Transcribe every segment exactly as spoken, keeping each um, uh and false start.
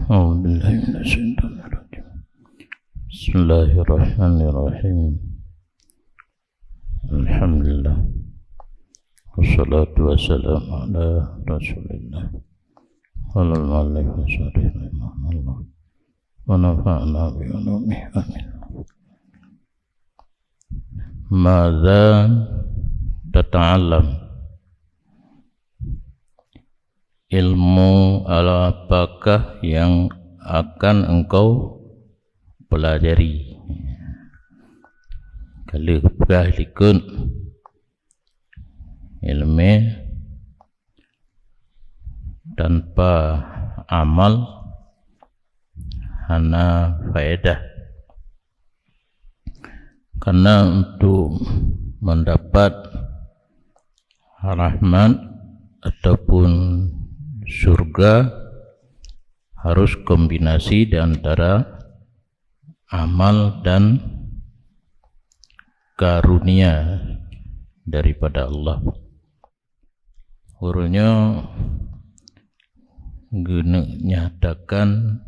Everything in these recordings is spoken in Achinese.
أعوذ بالله من الشيطان الرجيم. بسم الله الرحمن الرحيم. الحمد لله. والصلاة والسلام على رسول الله. قال المؤلف الشريف رحمه الله. ونفعنا بعلومه. آمين. ماذا تتعلم؟ Ilmu apakah yang akan engkau pelajari? Ka lheueh peugah likot, ilmu tanpa amal hana faedah. Karena untuk mendapat rahmat ataupun surga harus kombinasi di antara amal dan karunia daripada Allah. Uroe nyoe geuneuk nyatakan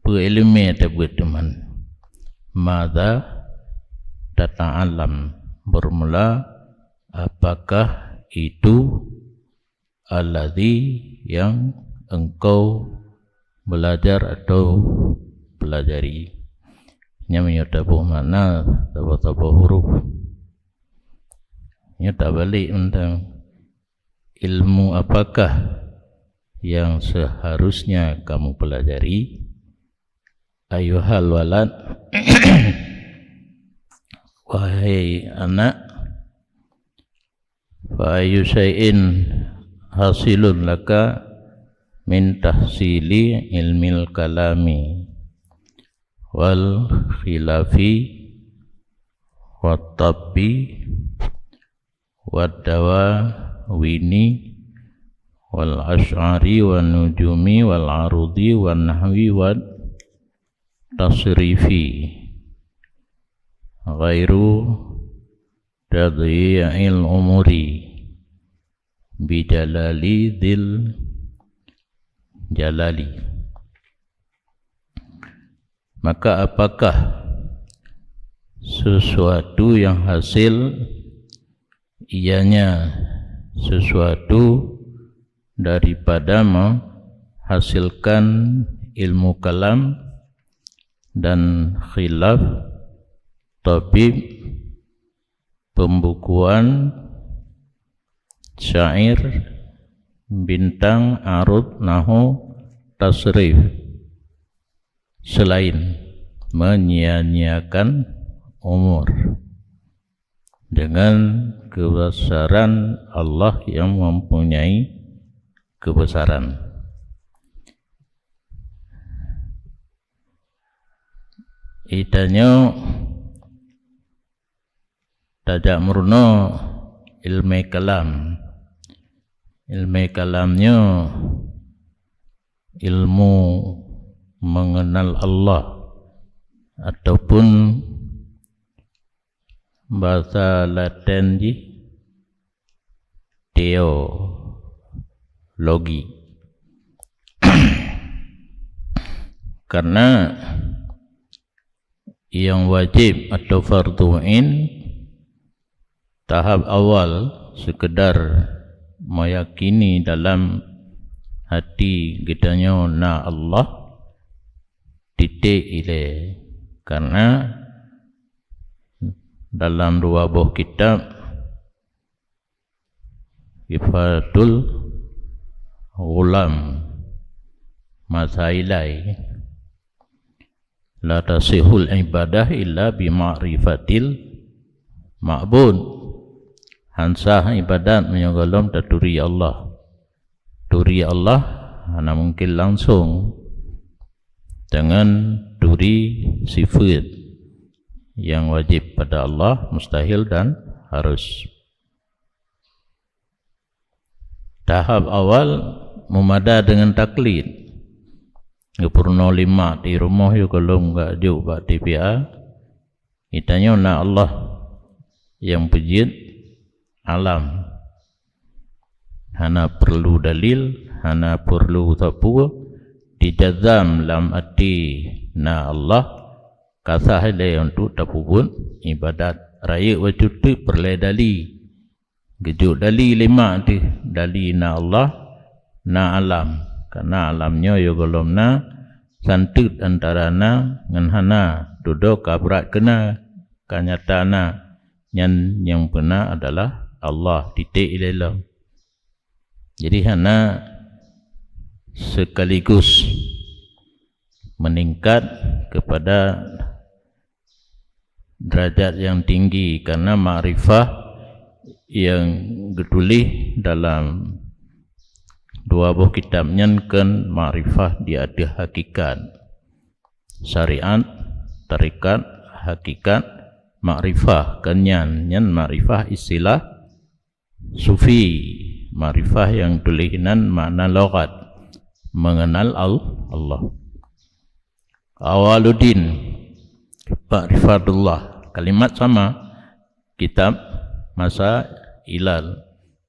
peue iéleumé teubeuet teuma. Madza tata'allam, bermula apakah itu alladzi yang engkau belajar atau pelajari. Nyan meunyoe taboh makna saboh-saboh huruf. Nyoe tabalek mantong. Ilmu apakah yang seharusnya kamu pelajari? Ayuhal walad, wahai anak, fa ayyu syai'in hasilun laka min tahsili ilmil kalami wal khilafi wat tabbi wad dawawini wal asy'ari wan nujumi wal arudi wan nahwi wat tasrifi ghairu tadyi'il umuri bijalali dzil jalali. Maka apakah sesuatu yang hasil, ianya sesuatu daripada menghasilkan ilmu kalam dan khilaf, tabib, pembukuan, syair, bintang, arud, nahu, tasrif, selain menyia-nyiakan umur dengan kebesaran Allah yang mempunyai kebesaran. Itanyoe tajak meurunoe ilmé kalam. Ilmé kalam nyoe ilmu mengenal Allah ataupun bahasa Latin jih teologi. Karena yang wajib atau fardhu ain tahap awal sekedar meyakini dalam hati geutanyoe na Allah, titik ilée. Karena dalam dua boh kitab, Ihfatul Ghulam, Masailai, la tasihul ibadah illa bi ma'rifatil ma'bud. Han sah ibadat meunyoe gohlom taturi Allah. Turi Allah hana mungkin langsung dengan turi sifat yang wajib pada Allah, mustahil dan harus. Tahap awal meumada dengan taklid. Geupeurunoe lima di rumoh yôh gohlom gak jok bak T P A. Geutanyoe na Allah nyang peujeuet alam. Hana peurlu dalil, hana peurlu sapeue, T Ijazam lam até na Allah, ka sah ilée untuk tapeubuet ibadat. Rayeuk bacut teuk peureulée dali. Geujok dali lé mak teuh, dali na Allah, na alam. Karena alam nyoe yoh gohlom na, santeut antara na ngon hana, dudoe ka brat keu na, ka nyata na. Nyan nyang peuna adalah Allah, titek ilée lom. Jadi hana sekaligus meningkat kepada derajat yang tinggi, karena makrifah yang geutuléh dalam dua boh kitab nyan kan makrifah di ateueh hakikat. Syariat, tarekat, hakikat, makrifah kan nyan, nyan makrifah istilah sufi. Makrifah nyang tuléh nan makna lughat, mengenal Al-, Allah. Awaluddin, makrifatullah. Kalimat sama, kitab Masailal.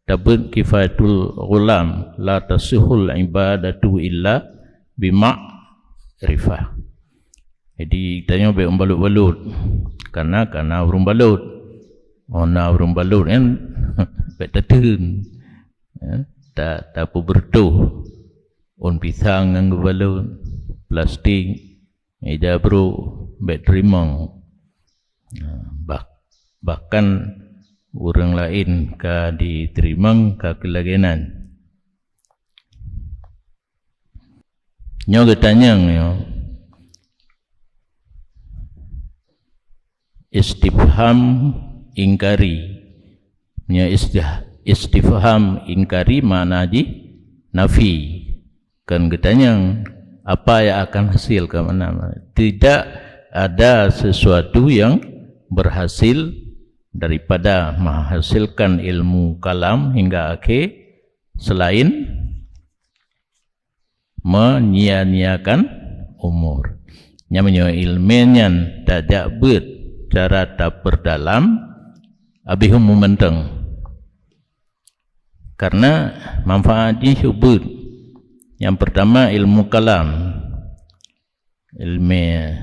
Tabeuet Kifayatul Ghulam, la tasihul ibadatu illa bimakrifah. Jadi tanyoe bék meubalot-balot. Karena, karena ureuëng balot. Oh na ureuëng balot kan bék tateun. Ya, ta, tapeubeureutoh. Ôn pisang nyang geubalot, plastik, ija brok, bék teurimong. Nah, bah, bahkan ureuëng laén ka jiteurimong ka keu lagée nan. Nyoe geutanyong nyoe. Istifham ingkari. Nyoe istih-, istifham ingkari makna jih nafi. Kan geutanyong, apa yang akan hasil ka makna? Tidak ada sesuatu yang berhasil daripada menghasilkan ilmu kalam hingga akhir selain menyia-nyiakan umur. Nyan meunyoe iéleumé nyan tajak beuet cara tapeurdalam, habéh umu mantong. Karena manfaat jih ubeuet. Nyang peurtama ilmu kalam, iéleumé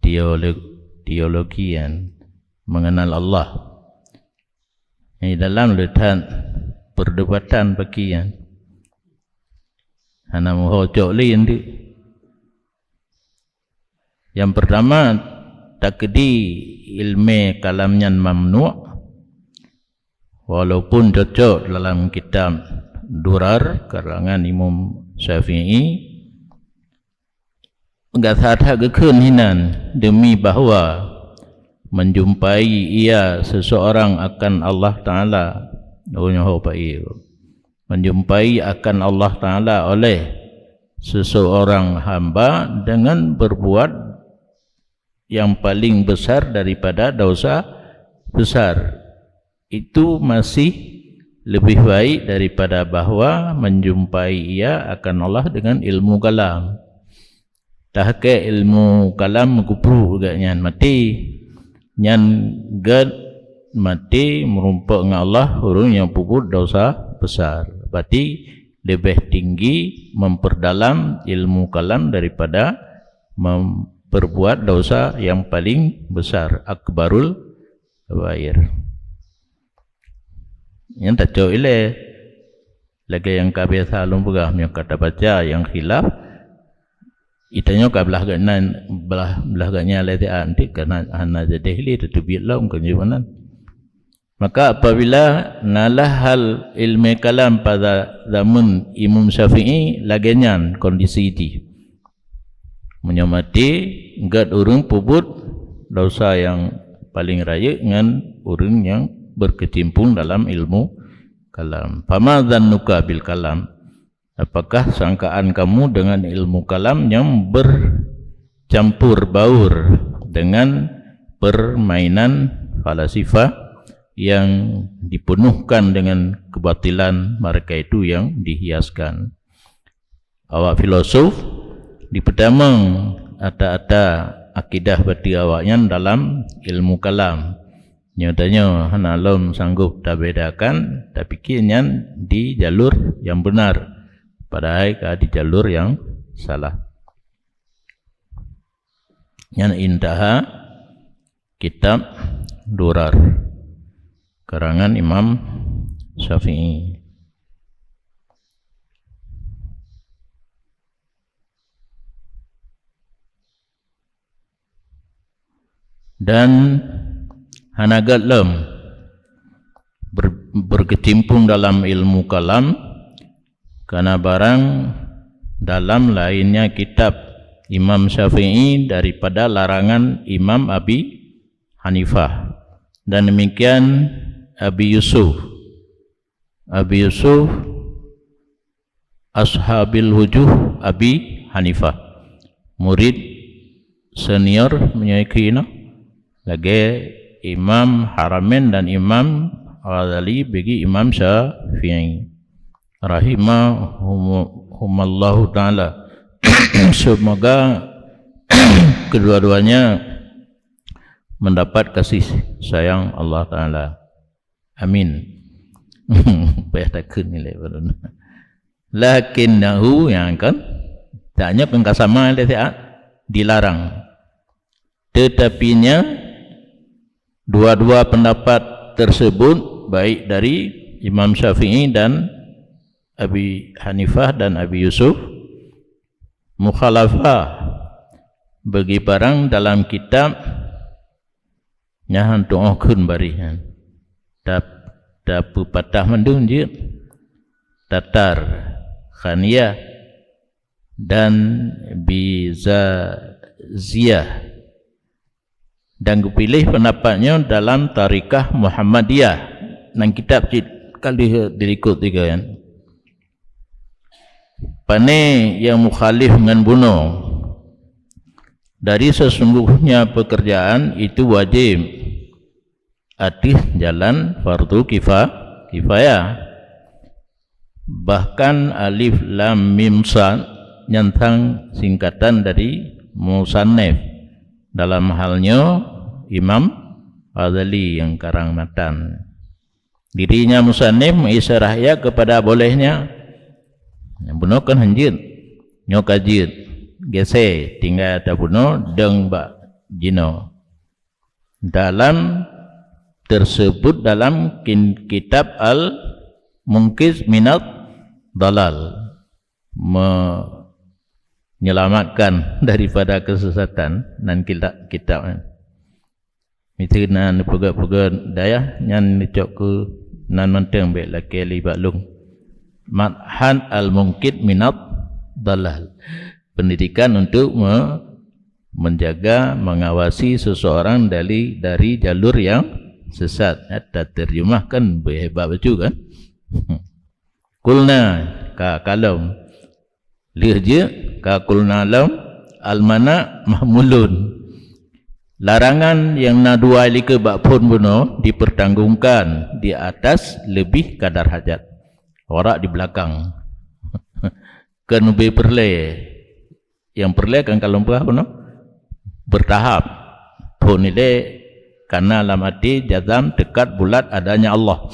teolo-, teologi nyan, mengenal Allah. Di dalam le that perdebatan bagi nyan. Hana meuho cok lé nyan deuek. Nyang peurtama, takeudi iéleumé kalam nyan mamnuek, walaupun cocok dalam kitab Durar karangan Imam Syafi'i, gata that geukheun hinan, demi bahwa menjumpai ia seseorang akan Allah Taala, oh, nyoe Pak Ie, menjumpai akan Allah Taala oleh seseorang hamba dengan berbuat yang paling besar daripada dosa besar, itu masih lebih baik daripada bahwa menjumpai ia akan Allah dengan ilmu kalam. Tahke ilmu kalam meukubru geuh nyan maté. Nyan gét maté meurumpok ngon Allah ureuëng nyang peubuet dosa besar. Berarti leubeh tinggi memperdalam ilmu kalam daripada memperbuat dosa yang paling besar, akbarul kabair. Nyan tacok ilée. Lagée nyang ka biasa lôn peugah, meunyoe ka tabaca nyang khilaf, itanyoe ka blah geunan, blah, blah geunan lé siat, anti ka na, hana jadi lé teuteubiet lom keu jih meunan. Maka apabila nalah hal ilmu kalam pada zaman Imam Syafi'i, lagée nyan kondisi jih. Meunyoe maté, gét ureuëng peubuet dosa nyang paleng rayeuk ngon ureuëng nyang berkecimpung dalam ilmu kalam. Fama zannuka bil kalam? Apakah sangkaan kamu dengan ilmu kalam yang bercampur baur dengan permainan falasifah yang dipenuhkan dengan kebatilan mereka itu yang dihiaskan? Awak filosof dipeutamong ata-ata akidah batin awaknyan dalam ilmu kalam. Nyoe tanyoe hana lom sanggob tabedakan, tapike nyan di jalur nyang beunar, padahai ka di jalur nyang salah. Nyan intaha kitab Durar karangan Imam Syafi'i. Dan hana gét lom ber-, berkecimpung dalam ilmu kalam, karena barang dalam lainnya kitab Imam Syafi'i daripada larangan Imam Abi Hanifah. Dan demikian Abi Yusuf. Abi Yusuf Ashabil Wujuh Abi Hanifah, murid senior meunyoe keunoe, lagée Imam Haramain dan Imam Ghazali bagi Imam Syafi'i, rahimahumallahu taala. Semoga kedua-duanya mendapat kasih sayang Allah Taala. Amin. Payah takheun ni lé baru. Lakinnahu, nyang kan, taknya kan ka sama lé siat, dilarang. Tetapinya, dua-dua pendapat tersebut, baik dari Imam Syafi'i dan Abi Hanifah dan Abi Yusuf, mukhalafah bagi barang dalam kitab nyan han tuoh kheun barih nyan. Tap-, tapeupatah mandum jeuet. Tatar, Khaniyah, dan Bizaziyah. Dan geupiléh pendapat nyoe dalam Tarikah Muhammadiyah, nang kitab cit ka lheueh dilikot tiga nyan. Pane nyang mukhalif ngon bunoe? Dari sesungguhnya pekerjaan itu wajib ateueh jalan fardu kifa-, kifayah. Bahkan alif lam mim sad nyan thang singkatan dari musannif. Dalam hal nyoe, Imam Ghazali nyang karang matan. Dirinya musannif meuisyarah ia kepada bolehnya. Bunoe kan hanjeuet. Nyoe ka jeuet. Gese tinggai tabunoe deung bak jinoe. Dalam, tersebut dalam kin-, kitab Al-Munqidz Minadh Dhalal, menyelamatkan daripada kesesatan, nan kitab, kitab nyan. Miseue na neupeugah-peugah dayah nyan neucok keu nan mantong bék lakée li bak lôn. Madhan Al-Munqidz Minadh Dhalal. Pendidikan untuk me-, menjaga, mengawasi seseorang dari, dari jalur yang sesat. Ya, taterjemahkan beu hebat bacut kan? Qulna, ka kalom. Lheueh jeuet, ka qulna lom, al-mana' mahmulun. Larangan nyang na dua likot bak phon bunoe dipertanggungkan di atas lebih kadar hajat. Warak di belakang. Keuneubée peureulée. Nyang peureulée kan ka lôn peugah bunoe, bertahap. Phon ilée kana lam até jazam teukat bulat adanya Allah.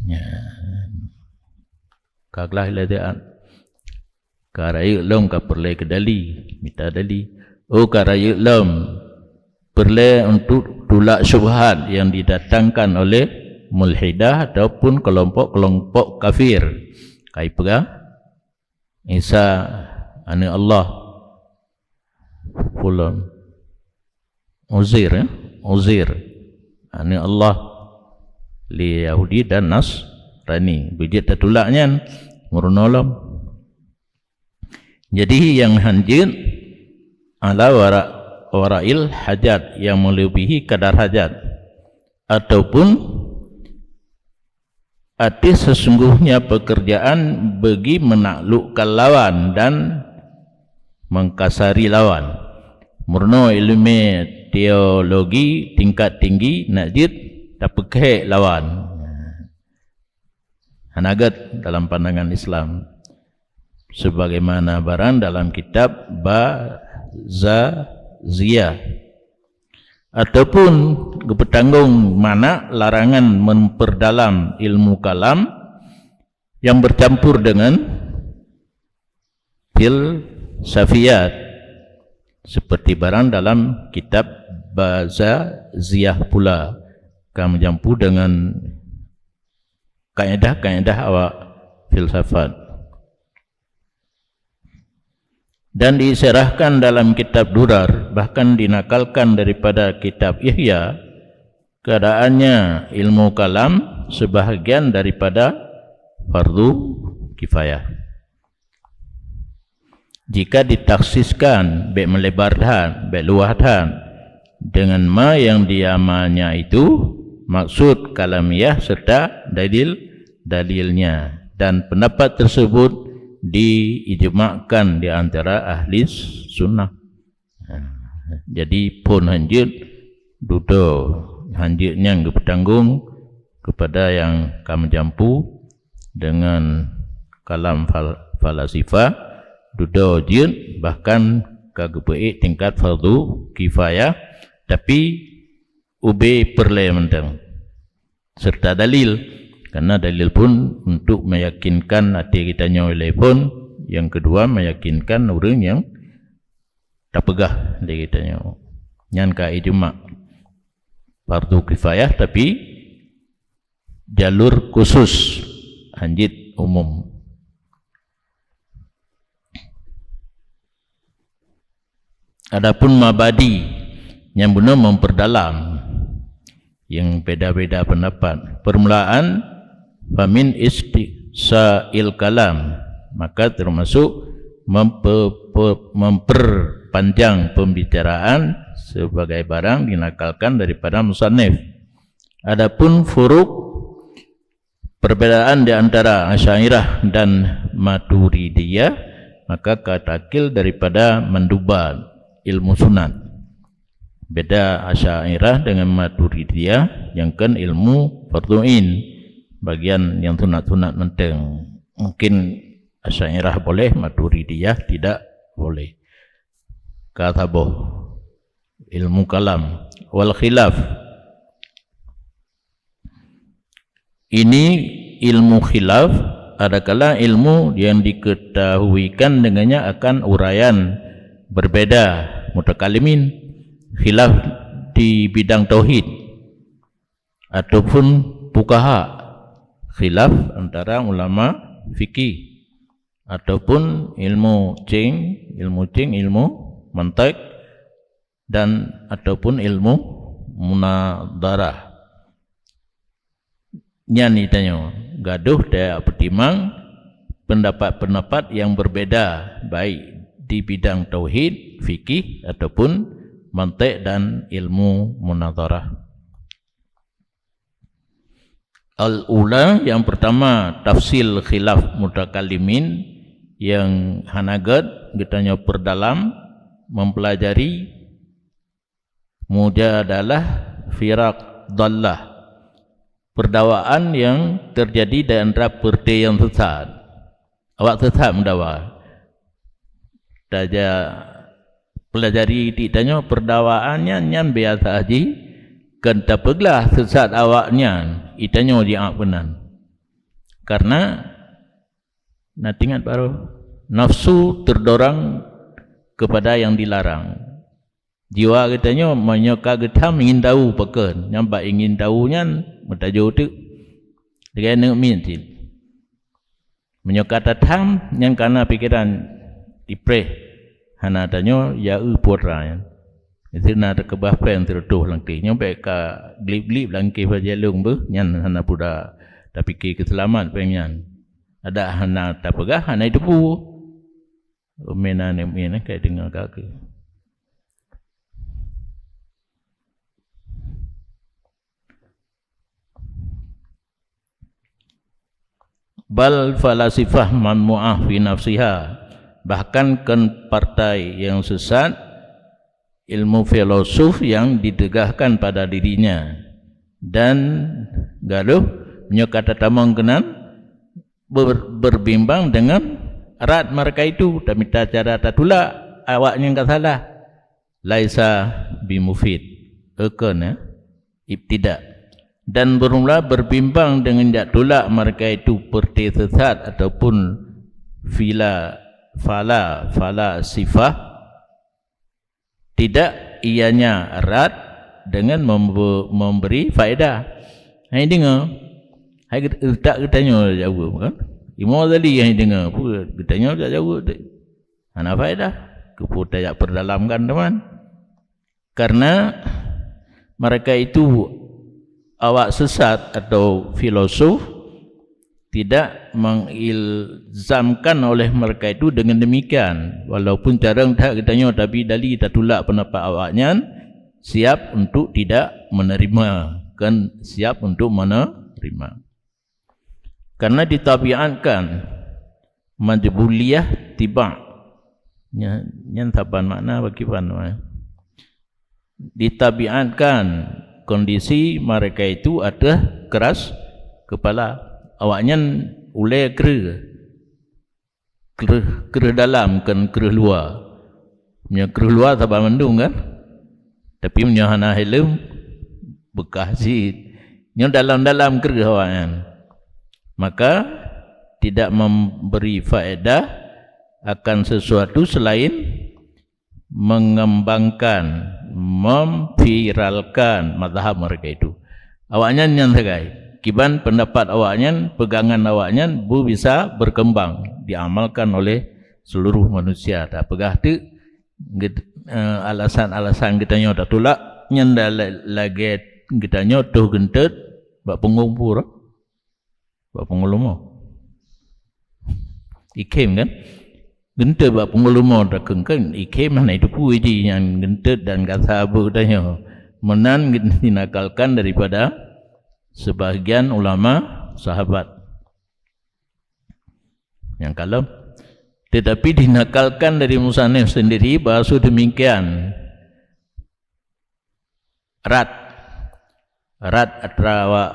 Ya. Ka glah ilée dia. Ka rayeuk lom ka peureulée keu dali, mita dali. Oh, ka rayeuk lom peureulée untuk tulak syubhat yang didatangkan oleh mulhidah ataupun kelompok-kelompok kafir. Kai peugah, Isa aneuëk Allah. Ulôn. Uzair, ya? Uzair. Aneuëk Allah. Lé Yahudi dan Nasrani. Beujeuet tatulak nyan. Meurunoe lom. Jadi, nyang hanjeuet ala wara-, wara'il hajat, yang melebihi kadar hajat. Ataupun ateueh sesungguhnya pekerjaan bagi menaklukkan lawan dan mengkasari lawan. Meurunoe ileumé teologi tingkat tinggi nak jeuet tapeukhek lawan. Hana gét dalam pandangan Islam. Sebagaimana barang dalam kitab Bazaziyah. Ataupun geupeutanggong mana larangan memperdalam ilmu kalam yang bercampur dengan filsafiyat, seperti barang dalam kitab Bazaziyah pula, ka meujampu dengan kaedah-kaedah awak filsafat. Dan diisyarahkan dalam kitab Durar, bahkan dinakalkan daripada kitab Ihya, keadaannya ilmu kalam sebahagian daripada fardu kifayah. Jika ditaksiskan, bèk meulebar that, bèk luwah that, dengan ma yang diamalnya itu, maksud kalamiah serta dalil-dalilnya. Dan pendapat tersebut diijmakkan di antara ahli sunnah. Ha, jadi phon hanjeuet dudoe, hanjeuet nyan geupeutanggong kepada nyang ka meujampu dengan kalam fal-, falasifah, dudoe jeuet, bahkan ka geupeuék tingkat fardu kifayah, tapi ubé peureulèe mantong serta dalil. Karena dalil pun untuk meyakinkan até geutanyoe ilèe phon, yang kedua meyakinkan ureuëng nyang tapeugah lé geutanyoe. Nyan ka ijma. Fardu kifayah tapi jalur khusus, hanjeuet umum. Adapun mabadi nyang bunoe memperdalam, yang beda-beda pendapat. Permulaan, famin istiqsa'il kalam, maka termasuk mempe-, pe-, memperpanjang pembicaraan sebagai barang dinakalkan daripada musannif. Adapun furuk, perbedaan di antara Asy'ariyah dan Maturidiyah, maka ka takil daripada mandubat ilmu sunat. Beda Asy'ariyah dengan Maturidiyah, nyang kan ilmu fardhu ain, bagian nyang sunat-sunat mantong. Mungkin Asy'ariyah boleh, Maturidiyah tidak boleh. Ka saboh ilmu kalam. Wal khilaf. Ini ilmu khilaf, adakala ilmu yang diketahuikan dengannya akan uraian berbeda mutakalimin, khilaf di bidang tauhid ataupun fuqaha, khilaf antara ulama fikih, ataupun ilmu cing, ilmu cing, ilmu mantik, dan ataupun ilmu munadharah. Nyan itanyoe, gadoh tajak peutimang pendapat-pendapat yang berbeda, baik di bidang tauhid, fikih, ataupun mantik dan ilmu munadharah. Al-ula, yang pertama, tafsil khilaf mutakalimin yang hana gét geutanyoe perdalam mempelajari mujadalah firaq dallah, perdawaan yang terjadi di antara peureuté nyang sesat. Awak sesat meudawa. Tajak pelajari di tanyoe perdawaan nyan, nyan biasa jih, kan tapeuglah sesat awak nyan, itanyoe jiak peunan. Karena, na teuingat baru, nafsu terdorong kepada yang dilarang. Jiwa geutanyoe meunyoe ka geutham ingin tahu pakon, nyang bak ingin tahu nyan meutajô teuk. Lagèe aneuk miet cit. Meunyoe ka tatham, nyan kana pikeran dipreh. Hana tanyoe, ya eu putra nyan. Itu na teukeubah péng sireutoh langkeh. Nyoe bèk ka glip-glip langkeh bak jalong beuh, nyan hana puda tapike keu seulamat péng nyan. Adak hana tapeugah, hana jiteupeue. Meunan, meunan ka deungoe kaki. Bal falasifah mamnu'ah fi nafsiha, bahkan kon partai yang sesat, ilmu filosof yang ditegahkan pada dirinya. Dan gadoh, meunyoe ka tatamong keunan, ber-, berbimbang dengan rad mereka itu, tamita cara tatulak awak nyang ka salah. Laisa bimufid. Eukon, ya. Ibtidak. Dan bermula berbimbang dengan jak tulak mereka itu peureuté sesat ataupun fila, fala, fala sifah. Tidak ianya rad dengan membe-, memberi faedah. Hai deungoe. Hai geut-, tak geutanyoe jaweueb kan? Imam Ghazali hai deungoe, peue geutanyoe tak jaweueb deh. Hana faedah. Keupeue tajak perdalamkan teuma? Karena mereka itu awak sesat atau filosof tidak mengilzamkan oleh mereka itu dengan demikian. Walaupun carong that geutanyoe tabi dali tatulak pendapat awaknyan, siap untuk tidak menerima, kan siap untuk menerima. Karena ditabiatkan majbuliyah tiba. Nya, nyan saban makna bagi pan, eh. Ditabiatkan kondisi mereka itu ateueh keras kepala. Awaknyan ulée kreueh. Kreueh, kreueh dalam, kon kreueh luwa. Meunyoe kreueh luwa saban mandum kan? Tapi meunyoe hana helm, beukah cit. Nyoe dalam-dalam kreueh awaknyan. Maka, tidak memberi faedah akan sesuatu selain mengembangkan, memviralkan mazhab mereka itu. Awaknyan nyan sagai. Kiban pendapat awaknyan, pegangan awaknyan bu bisa berkembang, diamalkan oleh seluruh manusia. Tapeugah teuk, ged-, eh, alasan-alasan geutanyoe tatulak, nyan da-, la-, lagée geutanyoe toh geunteut bak punggong pura. Bak punggong leumo. Ikhém kan? Geunteut bak punggong leumo takheun kan, ikhém hana jiteupeue jih nyan geunteut dan gasa beuh tanyoe. Meunan dinakalkan daripada sebahagian ulama sahabat. Nyang kalon. Tetapi dinakalkan dari musannif sendiri bahasa demikian. Rad. Rad antara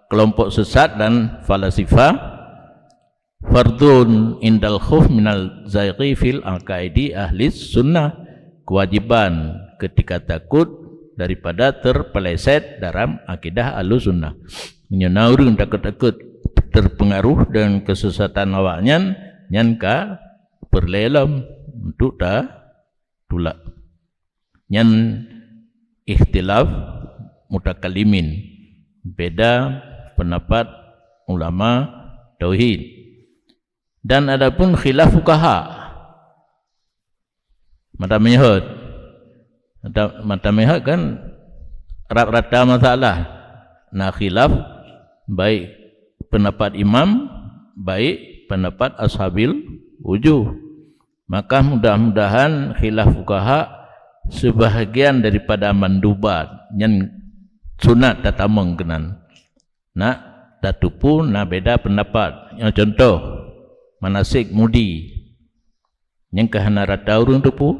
kelompok sesat dan falasifah. Fardun indal khauf minal zaighi fil aqaidi ahli sunnah. Kewajiban ketika takut daripada terpeleset dalam akidah ahli sunnah. Meunyoe na ureuëng takut-takut terpengaruh dengan kesesatan awaknyan, nyan ka peureulée lom untuk tatulak. Nyan ikhtilaf mutakalimin, beda pendapat ulama tauhid. Dan adapun khilaf fuqaha, mata meuhot. Mata, mata meuhot kan rata-rata masalah na khilaf, baik pendapat imam, baik pendapat ashabil wujuh. Maka mudah-mudahan khilaf fuqaha sebahagian daripada mandubat nyan sunat tatamong keunan. Nak tateupeue na beda pendapat. Nyoe contoh, manasik mudi. Nyang ka hana rata ureuëng teupeue,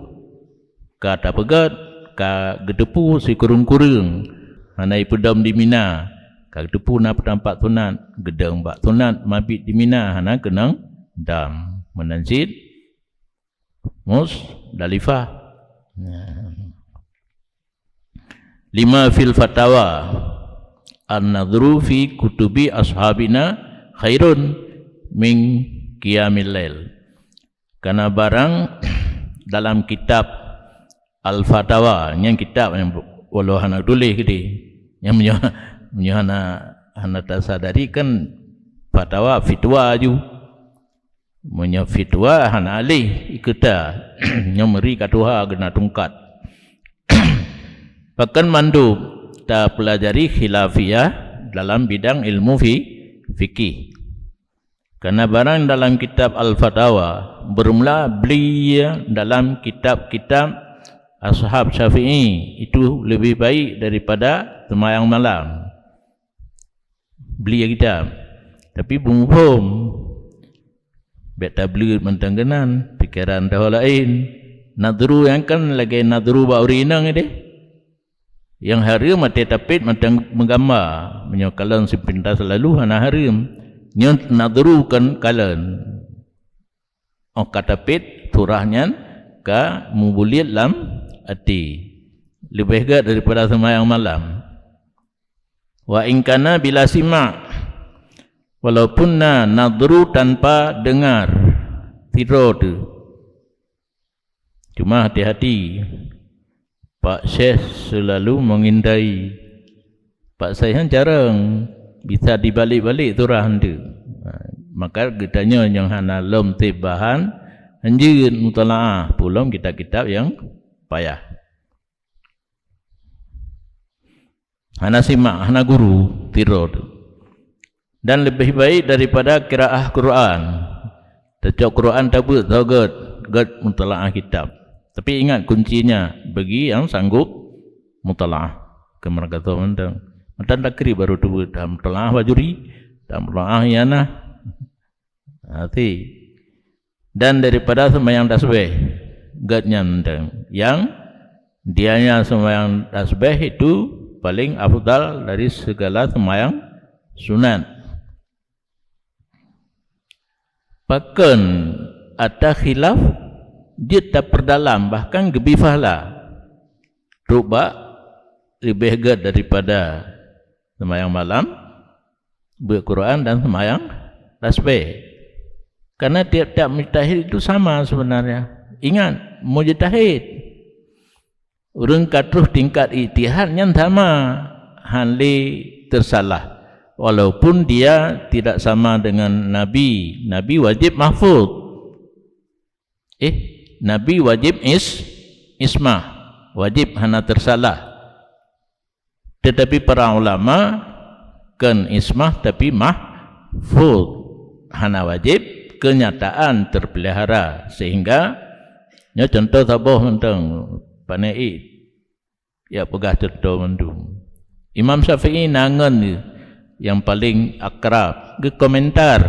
ka tapeugét, ka geuteupeue sikureueng-kureueng, hana ipeudom di Mina, ka geuteupeue na peutampat sunat, geudong bak sunat mabit di Mina, hana keunong dam. Meunan cit Musdalifah. Nah. Lima fil fatawa, an-nadhru fi kutubi ashabina khairun min qiyamil lail. Karena barang dalam kitab Al-Fatawa, nyang kitab nyang walau hana tuléh geude. Nyang meunyoe, meunyoe hana, hana tasadari kan fatawa, fitwa aju. Meunyoe fitwa hana alih ikeuta, nyoe meuri ka tuha geuna tungkat. Pakon mandum tapeulajari khilafiyah dalam bidang ilmu fi-, fikih. Karena barang dalam kitab Al-Fatawa, bermula beli dalam kitab-kitab Ashab Syafi'i itu lebih baik daripada sembahyang malam. Beli kitab. Tapi beuphom, bék tableuet mantong keunan, pikeran tahu laén. Nadru nyang kan lagée nadru bak ureuëng inong deh. Nyang hareuem até tapét mantong meugamba. Meunyoe kalon sipintas lalu hana hareuem. Nyoe nadru kan kalon. Óh ka tapét surah nyan ka mubuliet lam até. Leubeh gét daripada seumayang malam. Wa in kana bila sima', walaupun na nadru tanpa dengar, sidroe teuh. Cuma hati-hati, Pak Syekh selalu mengintai. Pak Syekh nyan carông, bisa dibalik-balik surah tu. Ha, maka geutanyoe nyang hana lom tieb bahan, hanjeuet mutalaah, peue lom kitab-kitab nyang payah. Hana simak, hana guru, tiro tu. Dan lebih baik daripada qiraah Quran. Tacok Quran tabeuet, tho gét, gét mutalaah kitab. Tapi ingat kuncinya, bagi nyang sanggup mutalaah. Keu meureuka tho mantong. Mantong takrib baru tabeuet, dah mutalaah bajuri, dah mutalaah ianah. Hati. Dan daripada sembahyang tasbih, gét nyan mantong. Nyang dianya sembahyang tasbih itu paling afdal dari segala sembahyang sunat. Pakon ata khilaf, jeuet tapeurdalam, bahkan geubi pahala. Trok bak leubeh gét daripada sembahyang malam, beuet Quran dan sembahyang tasbih. Karena tiap-tiap mujtahid itu sama sebenarnya. Ingat, mujtahid. Ureuëng ka troh tingkat ijtihad nyan sama, hán lé teusalah. Walaupun dia tidak sama dengan Nabi. Nabi wajib mahfud. Eh, Nabi wajib is-, ismah. Wajib hana teusalah. Tetapi para ulama kon ismah tapi mahfud. Hana wajib, kenyataan terpelihara. Sehingga, nyoe contoh saboh mantong, pane i, ya peugah contoh mandum. Imam Syafi'i na ngon nyang paling akrab, geukomentar,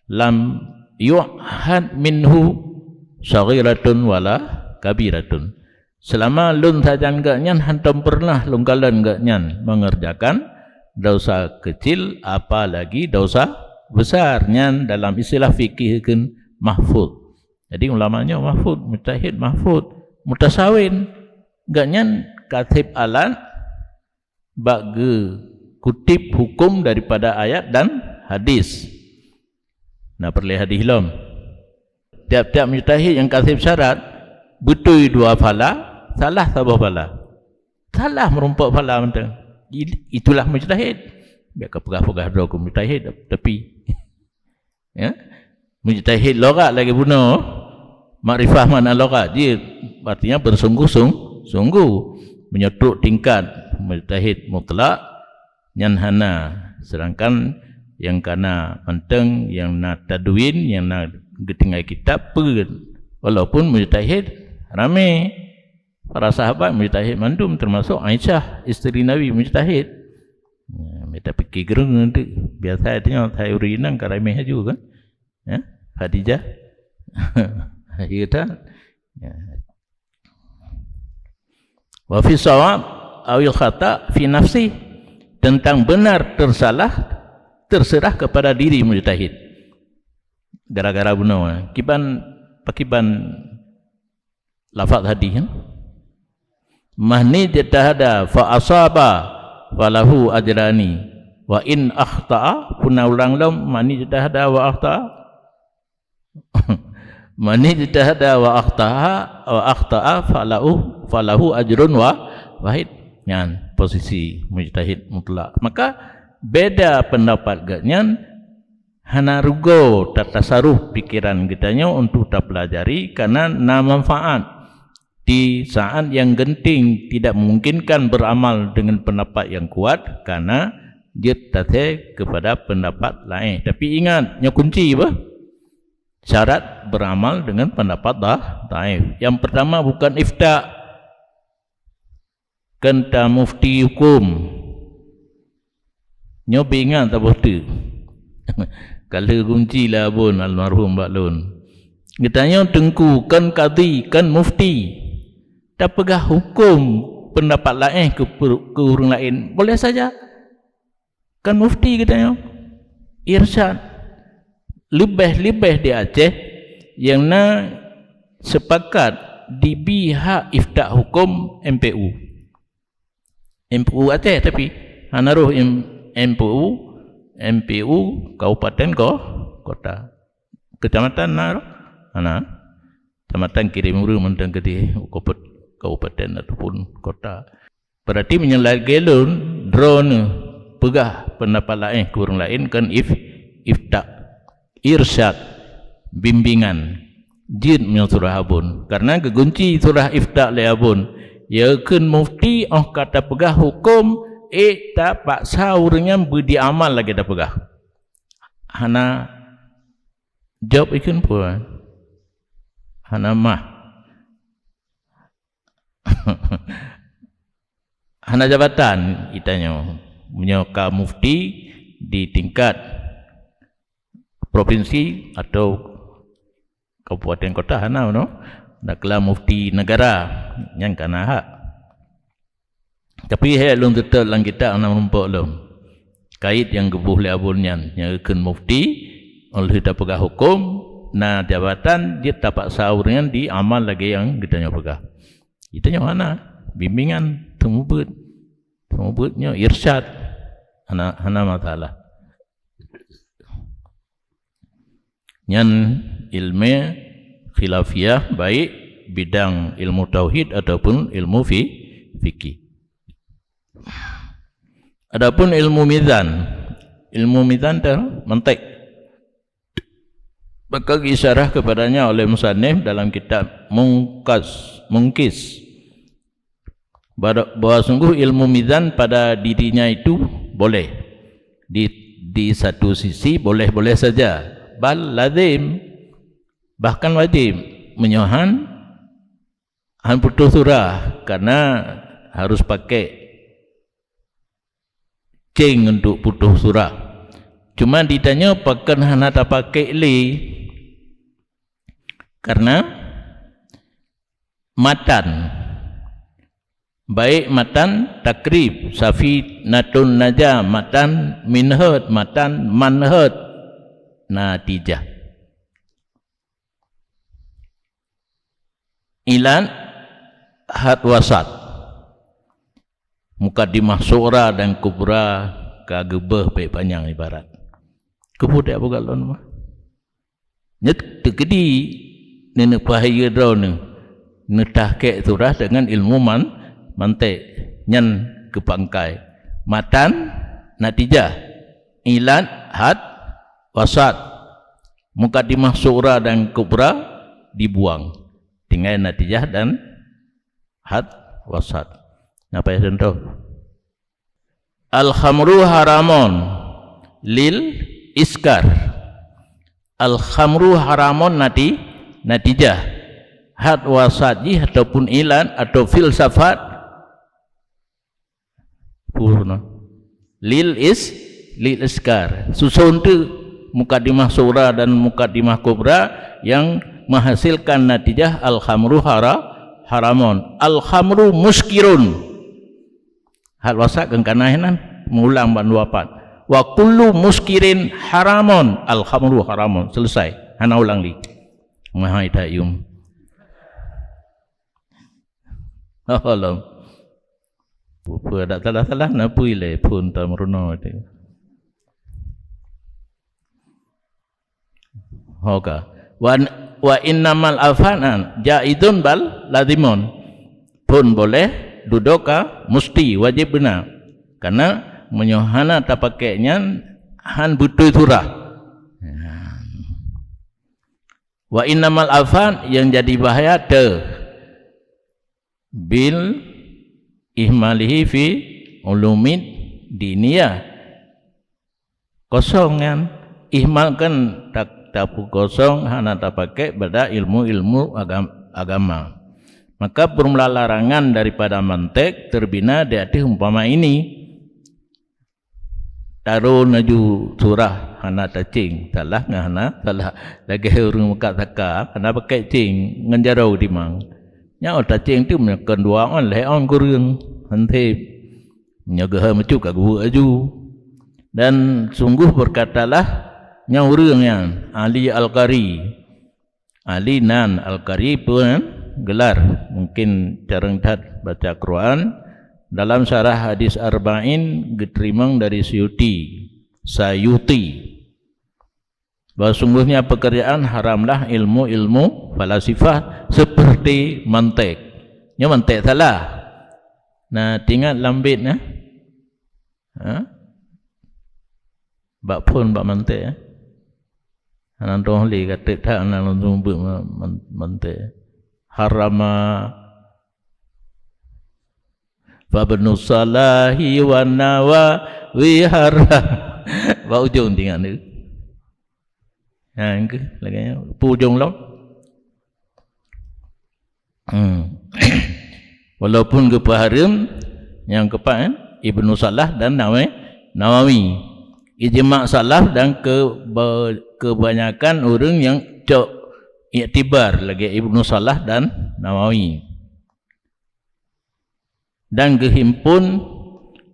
"Lam yu'had minhu saghiratun wala kabiratun." Selama lôn sajan geuh nyan hantom pernah lôn kalon geuh nyan mengerjakan dosa kecil, apalagi dosa besar. Nyan dalam istilah fikih kheun mahfud. Jadi ulama nyoe mahfud, mujtahid mahfud, mutasawin. Geuh nyan kaseb alat bak geukutip hukum daripada ayat dan hadis. Na peureulée hadis lom. Tiap-tiap mujtahid nyang kaseb syarat, beutôi dua phala, salah saboh phala. Salah meurumpok phala mantong. I-, itulah mujtahid. Biar ka peugah-peugah droe keu mujtahid, tapi, ya. Mujtahid lughat lagée bunoe, makrifah makna lughat, jih artinya bersungguh-sung-, sungguh. Meunyoe trok tingkat mujtahid mutlak, nyan hana. Sedangkan nyang kana mantong, nyang na tadwin, nyang na geutinggai kitab, peue, walaupun mujtahid ramé. Para sahabat mujtahid mandum, termasuk Aisyah, isteri Nabi, mujtahid. Ya, mita pikir gerung nanti. Biasa itu nyoe, saya ureueng inong ka ramé laju kan. Ya, Khadijah. Iya tak? Ya. Wa fi shawab awil khata fi nafsi. Tentang benar tersalah, terserah kepada diri mujtahid. Gara-gara bunoe, kiban, pakiban lafaz hadis, ya? "Man ijtahada fa asaba falahu ajrani, wa in akhta'a," puna ulang lom, "Man ijtahada wa akhta'a." "Man ijtahada wa akhta'a, wa akhta'a falahu, falahu ajrun wa wahid." Nyan posisi mujtahid mutlak. Maka beda pendapat geuh nyan hana rugoe tatasaruf pikiran geutanyoe untuk tapeulajari, karena na manfaat. Di saat yang genting tidak memungkinkan beramal dengan pendapat yang kuat, karena jeuet tasé kepada pendapat laén. Tapi ingat, nyoe kunci bah. Syarat beramal dengan pendapat dah, dhaif. Yang pertama bukan ifta. Keu ta mufti huköm. Nyoe beu ingat saboh teuk. Ka lheueh geuci lé abon almarhum bak lôn. Geutanyoe teungku, kon kadhi, kon mufti. Tapeugah huköm peundapat laén keu, keu ureuëng laén, boleh saja. Kan mufti geutanyoe. Irsyad. Leubeh-leubeh di Aceh nyang na sepakat dibi hak ifta huköm M P U. M P U Aceh tapi hana roh M-, M P U, M P U kabupaten ko-, kota. Kecamatan na roh? Hana. Kecamatan kirim ureuëng mantong keudeh u Kabupat-, kabupaten ataupun kota. Berarti meunyoe lagée lôn, droeneuh peugah pendapat laén keu ureuëng laén, kon if-, ifta, irsyad, bimbingan. Jeuet meunyoe surah Abon. Karena geugunci surah ifta lé Abon. Ya kheun mufti, óh ka tapeugah huköm, ék tapaksa ureuëng nyan beu jiamal lagée tapeugah. Hana job ikheun peue? Hana mah. Hana jabatan itanyoe. Meunyoe ka mufti di tingkat provinsi atau kabupaten kota hana, no? Dakla mufti negara, nyan kana hak. Tapi hék lôn teutab lam kitab hana meurumpok lom. Kait nyang geuboh lé Abon nyan, nyang kheun mufti, óh lheueh tapeugah huköm, na jabatan, jeuet tapaksa ureuëng nyan jiamal lagée nyang geutanyoe peugah. Geutanyoe hana, bimbingan, seumeubeuet. Seumeubeuet nyoe irsyad, hana, hana masalah. Nyan ilmu khilafiyah, baik bidang ilmu tauhid ataupun ilmu fi-, fikih. Adapun ilmu mizan, ilmu mizan teuh mantek. Maka geuisyarah kepadanya oleh musannif dalam kitab Mungkas, Mungkis. Bahwa sungguh ilmu mizan pada dirinya itu boleh. Di, di satu sisi boleh-boleh saja. Bal lazim, bahkan wajib. Meunyoe han, han putôh surah, karena harus pakai ceng untuk putôh surah. Cuma ditanyoe pakon hana tapakai lé. Karena matan. Baik matan takrib, safinatun najah, matan minhad, matan manhad, natijah. Ilat had wasat. Mukaddimah sughra dan kubra ka geubeuh pek panyang ibarat. Keupeue dak buka lôn mah? Nyoe teukeudi neuneuk pahai droeneuh, neutahkek surah deungon ilmu man-, mantek, nyan keupangkai. Matan, natijah, ilat, had, wasat, mukaddimah sughra dan kubra dibuang. Tinggai natijah dan had, wasat. Napa ya contoh? Al-khamru haramun lil iskar. Al-khamru haramun nati-, natijah. Had wasat jih ataupun ilat atau filsafat. Purna. Lil is-, lil iskar. Susun tu mukaddimah sughra dan mukaddimah kubra yang menghasilkan natijah al-khamru hara-, haramun. Al-khamru muskirun. Had wasat kan kana nan, meulang ban dua pat. Wa kullu muskirin haramun, al-khamru haramun. Selesai. Hana ulang li. Mahai tayum. Alam. Peue dak salah-salah na pui le phon ta meurunoe teuh. Ho ka. Wa, wa innamal afan jaizun bal lazimun. Pun boleh, dudoe ka musti, wajib beuna. Karena meunyoe hana tapakai nyan, han beutôi surah. Wa innamal afan yang jadi bahaya teuh bil ihmalihi fi ulumid diniyah. Kosong nyan, ihmal kan tak, tapeukosong, hana tapakai bak ilmu-ilmu agam-, agama. Maka peurmula larangan daripada mantek teubina di ateueh umpama ini. Taron laju surah hana taceng, salah ngon hana salah. Lagée ureuëng meukat saka, hana pakai ceng, ngon jaroe timang. Nyoe taceng tu meunyoe kon dua on, lhée on kureueng, han seb. Meunyoe geuhôi meucub ka geubuet laju. Dan sungguh berkatalah nyoe ureuëng nyan, Ali Al-Qari. Ali nan Al-Qari pun gelar, mungkin carông that baca Quran. Dalam syarah hadis Arba'in geuteurimong dari Suyuti, Sayuti, bahwa sungguhnya pekerjaan haramlah ilmu-ilmu falasifah seperti mantek, Nyoe mantek salah. Nah, tingat lam bait, eh? Ha? Bak phon, bak mantek, eh? Hana dong lé ka teuk that, hana langsung beuet ma-, man-, mantek. Harama fa Ibnu Salahi wa Nawawi haram. Bak ujong tingat tu. Ha, engke lagèe nyan. Pu ujong lom. Hmm. Walaupun geupeuhareuem, nyang keempat, kan? Ibnu Salah dan Nawa-, Nawawi. Ijma' salaf dan keba-, kebanyakan ureueng nyang cok iktibar lagèe Ibnu Salah dan Nawawi. Dan geuhimpun,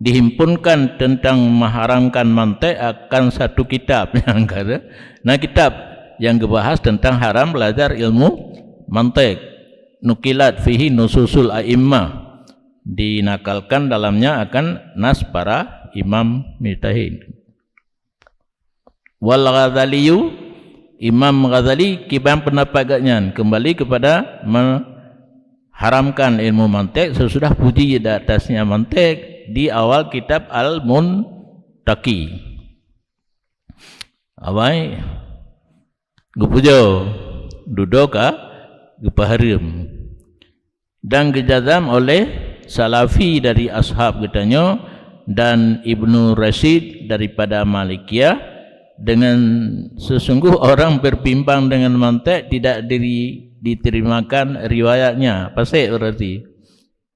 dihimpunkan tentang mengharamkan mantek akan satu kitab. Nyang ka, na kitab nyang geubahas tentang haram belajar ilmu mantek. Nukilat fihi nususul a'immah. Dinakalkan dalamnya akan nas para imam mujtahid. Wal Ghazaliyu, Imam Ghazali kiban pendapat geuh nyan kembali kepada mengharamkan ilmu mantek sesudah puji di atasnya mantek di awal kitab Al-Muntaqi. Awai geupujoe, dudoe ka geupeuhareuem. Dan geujazam oleh Salafi dari ashab geutanyoe dan Ibnu Rasyid daripada Malikiyah, dengan sesungguh orang berbimbang dengan mantek tidak diri-, diterimakan riwayatnya. Pasek berarti.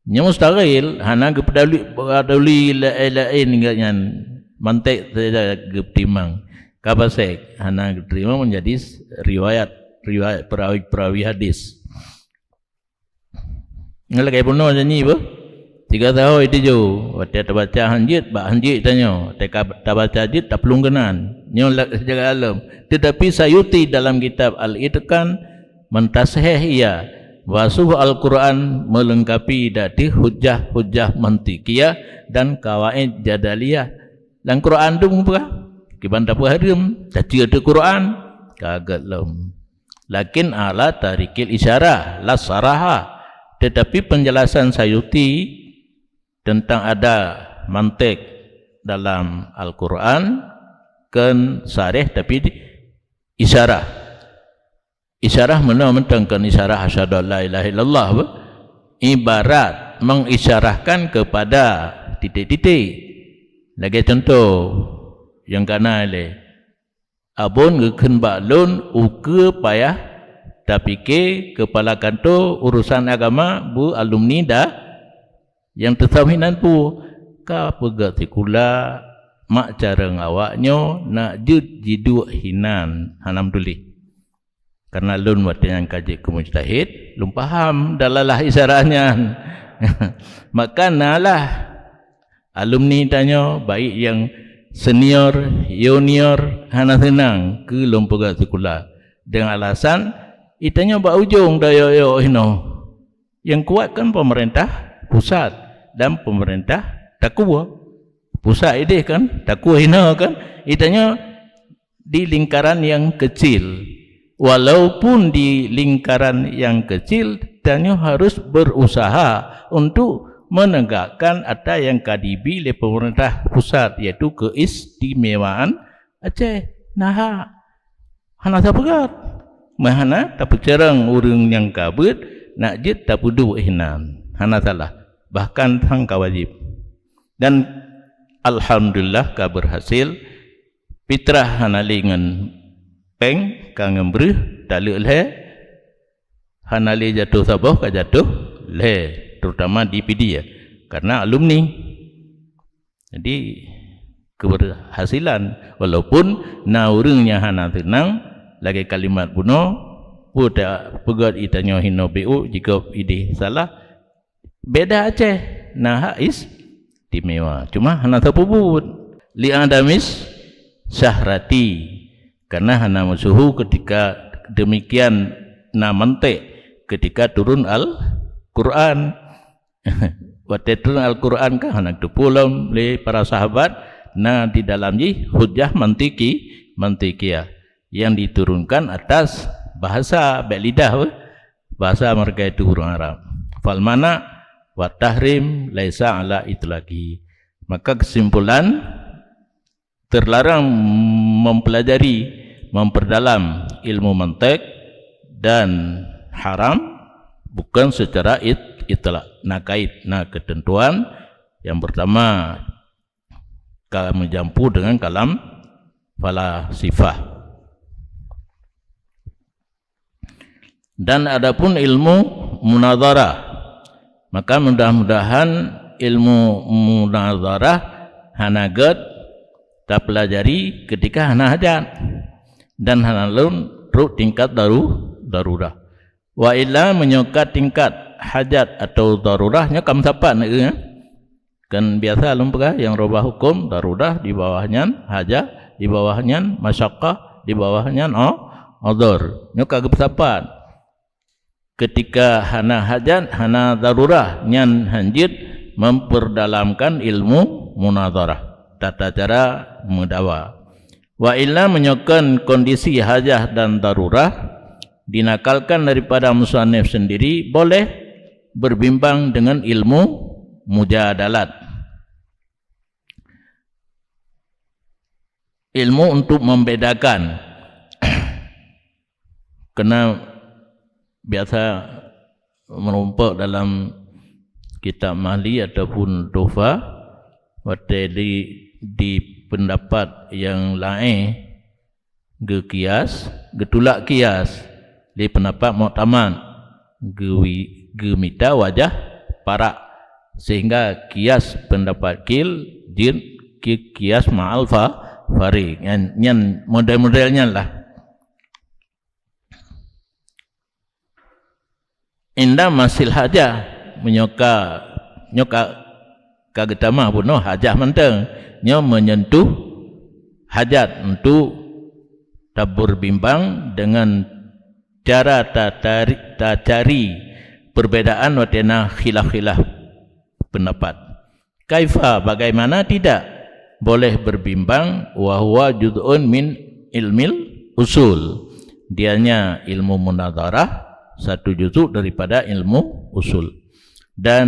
Nyoe mustahil, hana geupeuduli, peuduli laén-laén geuh nyan. Mantek saja geutimang. Ka pasek, hana geuterima menjadi s-, riwayat, riwayat perawi-perawi hadis. Nyoe lagèe bunoe nyanyi beuh. Tiga saho ituju, watèe tabaca hanjeuet, bak hanjeuet tanyoe, watèe ka tabaca jeuet, taplueng keunan. Nyoe la-, jaga alom. Tetapi Sayuti dalam kitab Al-Itqan mentasihih ia, bahwa Al-Quran melengkapi dati hujah-hujah mantikiyah dan kawaid jadaliyah. Lam Quran tu meunyoe kiban tapeuhareuem, taceue teuh Quran, ka gèt lom. Lakin ala tarikil isyarah, la saraha. Tetapi penjelasan Sayuti tentang ada mantek dalam Al-Quran, kon sareh tapi di-, isyarah. Isyarah meunoe mantong kon isyarah asyhadu an la ilaha illallah, beuh? Ibarat mengisyarahkan kepada titik-titik. Lagèe contoh nyang kana lé, Abon geukheun bak lôn ukeue payah tapike keupala kantô urusan agama beu alumni da nyang teusam hinan peue ka peugöt sikula mak carông awaknyoe nak jeuet jiduek hinan hana meutuléh. Karena lôn watèe nyan ka jeuet keu mujtahid, lôn paham dalalah isyarah nyan. Maka nalah alumni tanyoe, baik nyang senior, junior, hana seunang keu lôn peugöt sikula. Deungon alasan, itanyoe bak ujong dayok-yok hinoe. Nyang kuat kan pemerintah pusat dan pemerintah takue. Pusat idéh kan, takue hinoe kan. Itanyoe di lingkaran yang kecil. Walaupun di lingkaran yang kecil, tanyoe harus berusaha untuk menegakkan ata nyang ka dibi lé pemerintah pusat, yaitu keistimewaan Aceh. Nah, hana sapeugöt. Meuhana tapeucarông ureuëng nyang ka beuet nak jeuet tapeuduek hinan. Hana salah. Bahkan sang ka wajéb. Dan alhamdulillah ka berhasil. Fitrah hana lé ngon péng, ka ngon breuh, taleuek lhée, hana lé jatoh saboh, ka jatoh lhée, terutama di Pidie, karena alumni. Jadi, keberhasilan, walaupun na ureuëng nyang hana seunang, lagée kalimat bunoe, peue ta-, peugét itanyoe hinoe B U, jikheun idéh salah, Beda Aceh, na hak istimewa. Cuma hana tapeubuet. Li adamis syahrati. Karena hana meusyuhu ketika demikian na mantek ketika turun Al-Quran. Watée turun Al-Quran kan hana teupeu lom lé para sahabat na di dalam jih hujah mantiki, mantikiah. Yang diturunkan atas bahasa, bék lidah, bahasa mereka itu ureuëng Arab. Fal mana' wa tahrim laisa ala itlaqi. Maka kesimpulan, terlarang mempelajari, memperdalam ilmu mantek dan haram bukan secara it-, itlak. Na kait, na ketentuan. Yang pertama, ka meujampu dengan kalam falasifah. Dan adapun ilmu munazarah, maka mudah-mudahan ilmu munazarah hana gét tapelajari ketika hana hajat dan hana lom rot tingkat daru-, darurah. Wa illa, meunyoe ka tingkat hajat atau darurah, nyoe ka meusapat, eh. Kan biasa lôn peugah, nyang rubah huköm, darurah, di bawah nyan hajat, di bawah nyan masyakkah, di bawah nyan o-, udhur. Nyoe ka geupeusapat. Ketika hana hajat, hana darurah, nyan hanjeuet memperdalamkan ilmu munazarah, tata cara meudawa. Wa illa, meunyoe kon kondisi hajah dan darurah dinakalkan daripada musannif sendiri, boleh berbimbang dengan ilmu mujadalat. Ilmu untuk membedakan. Kena biasa merumpok dalam kitab Mahli ataupun Tuhfah, watée di, di pendapat yang lain geukias, geutulak kias lé pendapat muktamad, geuwi-, geumita wajah parak, sehingga kias pendapat kil jeuet keu kias ma'al fa-, farik. Nyan, nyan model-model nyan lah. Inda masil hajah, meunyoe ka, nyoe ka, ka geutamah bunoe hajah mantong, nyoe meunyentuh hajat untuk tabur bimbang dengan cara tatari-, tacari perbedaan watée na khilaf-khilaf pendapat. Kaifa, bagaimana tidak boleh berbimbang, wa huwa juz'un min ilmil usul. Dianya ilmu munazarah satu juzuk daripada ilmu usul. Dan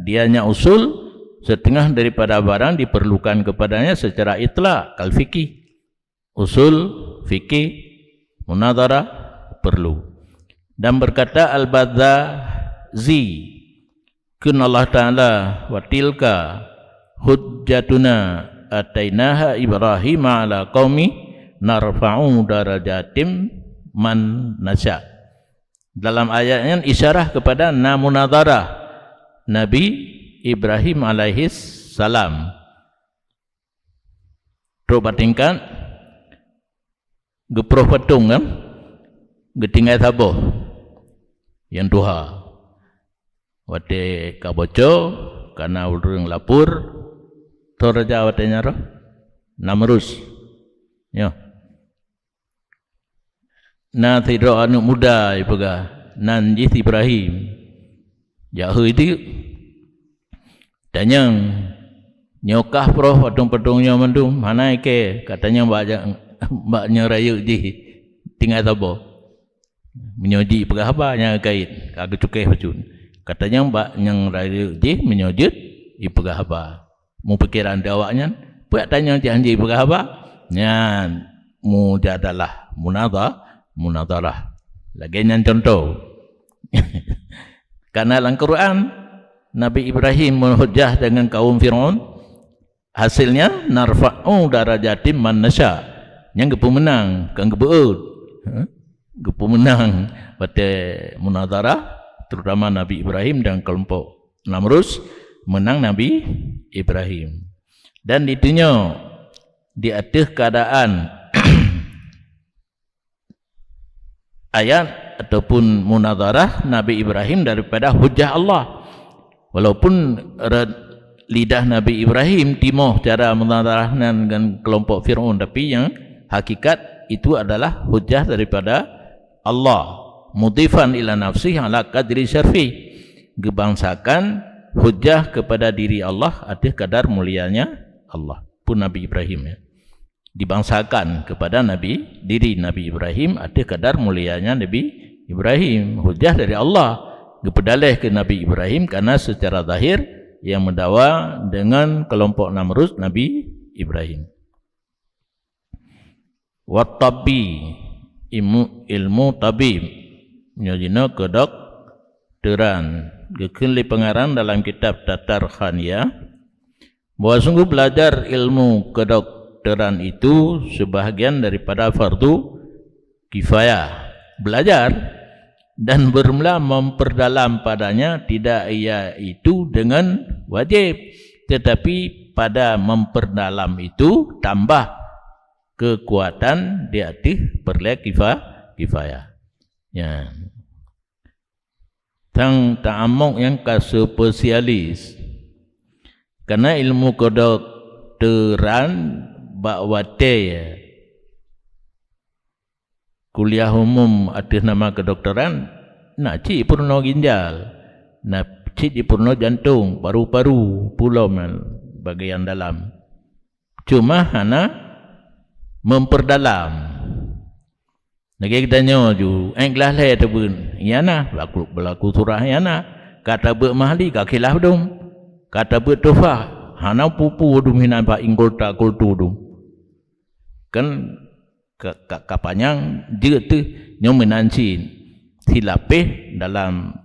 dianya usul setengah daripada barang diperlukan kepadanya secara itlak, kal fikih. Usul fikih munazarah perlu. Dan berkata Al-Bazzazi, kheun Allah Ta'ala, "Wa tilka hujjatuna atainaha Ibrahim ala qaumi narfa'u darajatim man nasya." Dalam ayat nyan isyarah kepada na munazarah Nabi Ibrahim alaihissalam. Trok bak tingkat geuproh patong kan, geutinggai saboh nyang tuha. Watée ka boco, kana ureuëng lapor, toh raja watée nyan roh? Namrus. Nyoe. Na sidroe aneuëk muda jipeugah, nan jih Ibrahim. Jak heu teuk. Tanyong, nyoe kah proh patong-patong nyoe mandum? Hana ikée, ka tanyong bak ja-, bak nyang rayeuk jih tinggai saboh. Meunyoe jih peugah haba nyang kait, ka geucukéh bacut. Ka tanyong bak nyang rayeuk jih meunyoe jeuet jipeugah haba. Mupikeran di awaknyan, peue tanyong cit hanjeuet peugah haba? Nyan mujadalah, munadha-, munadharah. Lagée nyan cuntoh. Karena lam Quran, Nabi Ibrahim meuhujah dengan kaum Firaun, hasilnya, "Narfa'u darajatim man nasya." Nyang geupeumeunang, kan geubeuet. Hah? Geupeumeunang watée munadharah, terutama Nabi Ibrahim dan kelompok Namrus, meunang Nabi Ibrahim. Dan ditunyok di ateueh keadaan ayat ataupun munadharah Nabi Ibrahim daripada hujah Allah. Walaupun re-, lidah Nabi Ibrahim timoh cara munadharah nan ngon kelompok Firaun, tapi yang hakikat itu adalah hujah daripada Allah, mudhifan ila nafsihi ala qadri syarfi, geubangsakan hujah kepada diri Allah ateueh kadar mulianya Allah. Pun Nabi Ibrahim, ya. Dibangsakan kepada Nabi, diri Nabi Ibrahim ateueh kadar mulianya Nabi Ibrahim. Hujah dari Allah. geupeudaleh keu Nabi Ibrahim, karena secara zahir yang mendakwa dengan kelompok Namrud Nabi Ibrahim. Wat-tibbi, ilmu, ilmu tabib, nyoe jinoe kedokteran. Geukheun lé pengarang dalam kitab Tatar Khania, bahwa sungguh belajar ilmu kedokteran itu sebahagian daripada fardu kifayah. Belajar dan bermula memperdalam padanya tidak iaitu dengan wajib, tetapi pada memperdalam itu tambah kekuatan di ateueh peureulée kifa-, kifayah. Ya. Tang ta'amok nyang ka spesialis. Karena ilmu kedokteran bak watée kuliah umum ateueh nama kedokteran, na cit jipeurunoe ginjal, na cit jipeurunoe jantong, paru-paru, pulom bagian dalam. Cuma hana memperdalam. Lagée geutanyoe ju, ék glah lhée tabeuet, iya na, belaku, belaku surah iya na. Ka tabeuet mahli, ka khilaf dum. Ka tabeuet tuhfah, hana peue-peue dum hinan bak ingkolta kultu dum. Kan ka, ka, ka panyang jeuet teuh nyoe meunan cit. Silapeh dalam